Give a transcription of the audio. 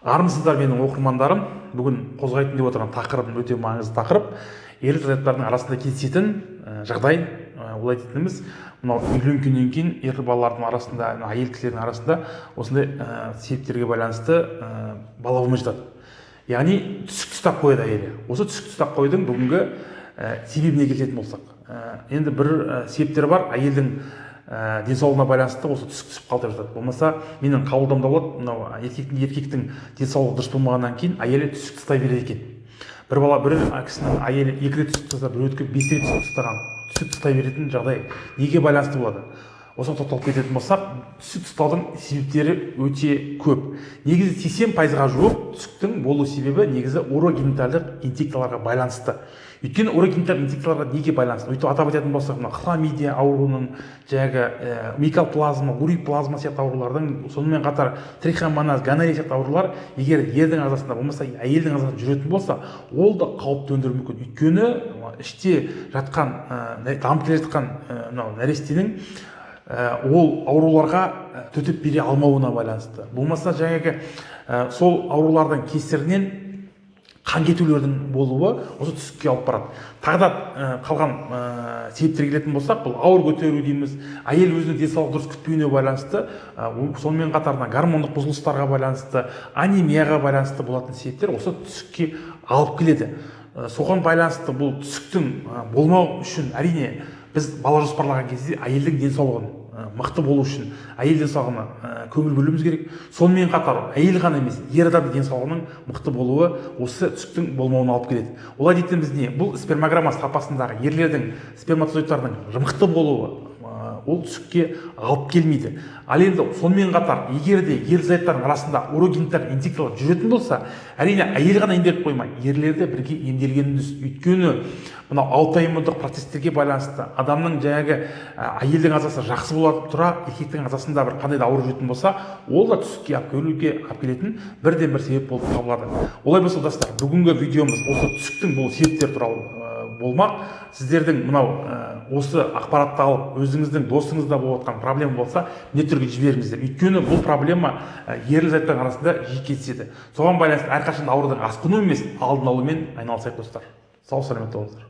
Армысыздар, менің оқырмандарым! Бүгін қозғайтын деп отырған тақырыбым өте маңызды тақырып: ерлі зайыптылардың арасында кездесетін жағдай. Олай дейтініміз, мынау үйленгеннен кейін ер балалардың арасында, мына әйел кісілердің арасында осындай себептерге байланысты бала болмай жатады, яғни түсік тастап қояды әйелі. Осы түсік тастап қоюдың бүгінгі себебіне келетін болсақ, енді бір себептері бар: әйелдің денсаулығына байланысты осы түсік түсіп қалды деп жатады. Болмаса менің қабылдауымда болады, мынау еркектің денсаулығы дұрыс болмағаннан кейін әйелі түсік тастай береді екен. Бір бала, бір кісінің әйелі екі рет түсік тастаса, біреудікі бес рет түсік тастаған. Түсік тастай беретін жағдай неге байланысты болады? Осыған тоқталып кететін болсақ, түсік тастаудың себептері өте көп. Негізі 80%-ға жуық түсіктің болу себебі негізі урогенитальдық инфекцияларға байланысты. Өйткені урогенитальдық инфекцияларға неге байланысты? Өйтіп атап айтатын болсақ, мына хламидия ауруының, жаңағы микоплазма, уреаплазма сияқты аурулардың, сонымен қатар трихомоназ, гонорея сияқты аурулар егер ердің ағзасында, болмаса әйелдің ағзасында жүретін болса, ол да қауіп төндіруі мүмкін. Өйткені іште жатқан, дамып келе жатқан мынау нәрестенің ол ауруларға төтеп бере алмауына байланысты, болмаса жаңағы сол аурулардың кесірінен қан кетулердің болуы осы түсікке алып барады. Тағы да қалған себептерге келетін болсақ, бұл ауыр көтеру дейміз, әйел өзінің денсаулығы дұрыс күтпеуіне байланысты, сонымен қатар мына гормондық бұзылыстарға байланысты, анемияға байланысты болатын себептер осы түсікке алып келеді. Соған байланысты бұл түсіктің болмау үшін, әрине, біз бала жоспарлаған кезде әйелдің денсаулығын мықты болу үшін әйел денсаулығына көңіл бөлуіміз керек. Сонымен қатар әйел ғана емес, ер адамның денсаулығының мықты болуы осы түсіктің болмауына алып келеді. Олай дейтініміз не? Бұл спермограмма сапасындағы ерлердің сперматозоидтарының мықты болуы ол түсікке алып келмейді. Ал енді сонымен қатар егер де ерлі зайыптардың арасында урогенитальды инфекциялар жүретін болса, әрине, әйел ғана емделіп қоймай, ерлер де бірге емделгені дұрыс. Өйткені мынау аутоиммундық процесстерге байланысты адамның жаңағы әйелдің ағзасы жақсы бола тұра, еркектің ағзасында бір қандай да ауру жүретін болса, ол да түсікке алып келетін бірден бір себеп болып табылады. Олай болса, достар, бүгінгі видеомыз осы түсіктің бұл себептері туралы болмақ. Сіздердің мынау осы ақпаратты алып, өзіңіздің досыңызда болып жатқан проблема болса, міндетті түрде жіберіңіздер. Өйткені бұл проблема ерлі зайыптардың арасында жиі кездеседі. Соған байланысты әрқашан аурудың асқынуы емес, алдын алумен айналысайық, достар. Сау саламатта болыңыздар.